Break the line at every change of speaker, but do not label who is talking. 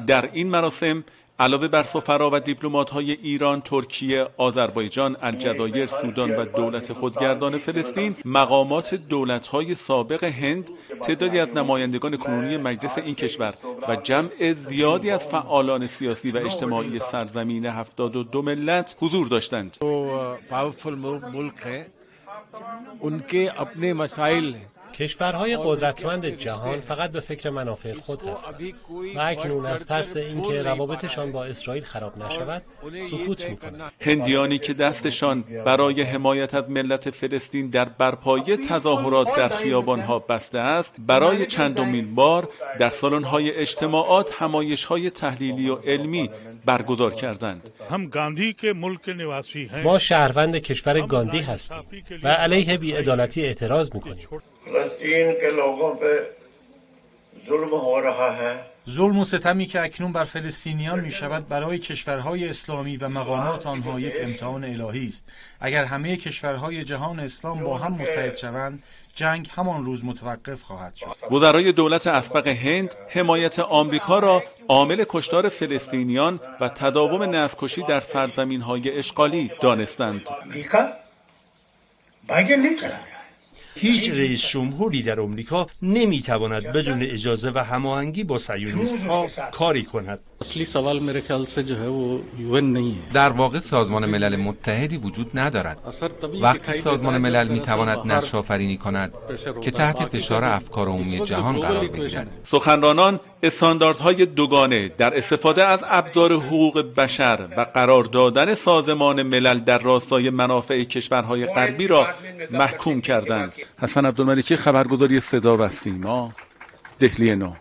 در این مراسم علاوه بر سفرا و دیپلمات‌های ایران، ترکیه، آذربایجان، الجزایر، سودان و دولت خودگردان فلسطین، مقامات دولت‌های سابق هند، تعدادی از نمایندگان کنونی مجلس این کشور و جمع زیادی از فعالان سیاسی و اجتماعی سرزمین 72 ملت حضور داشتند.
Powerful ملک हैं उनके अपने मसाइल हैं.
کشورهای قدرتمند جهان فقط به فکر منافع خود هستند و اکنون از ترس اینکه روابطشان با اسرائیل خراب نشود، سکوت میکنند.
هندیانی که دستشان برای حمایت از ملت فلسطین در برپایی تظاهرات در خیابانها بسته است، برای چندمین بار در سالن‌های اجتماعات همایش‌های تحلیلی و علمی برگزار کردند.
هم گاندی که ملک نواسی ہیں.
ما شهروند کشور گاندی هستیم و علیه بی‌عدالتی اعتراض میکنیم.
فلسطین کے لوگوں پہ ظلم ہو رہا ہے.
ظلم و ستمی که اکنون بر فلسطینیان می شود برای کشورهای اسلامی و مقامات آنها یک امتحان الهی است. اگر همه کشورهای جهان اسلام با هم متحد شوند، جنگ همان روز متوقف خواهد شد.
وزرای دولت اسبق هند حمایت آمریکا را عامل کشتار فلسطینیان و تداوم نسل‌کشی در سرزمین‌های اشغالی دانستند.
امریکا بایدن نہیں چلا رہا.
هیچ رئیس جمهوری در امریکا نمیتواند بدون اجازه و هماهنگی با صهیونیست ها کاری کند.
اصلی سوال میره خیال سے جو ہے وہ یو نہیں ہے.
در واقع سازمان ملل متحدی وجود ندارد. وقتی سازمان ملل میتواند نقش آفرینی کند که تحت فشار افکار عمومی جهان قرار بگیرد.
سخنرانان استانداردهای دوگانه در استفاده از ابزار حقوق بشر و قرار دادن سازمان ملل در راستای منافع کشورهای غربی را محکوم کردند. حسن عبدالملکی، خبرگزاری صدا و سیما، دهلی نو.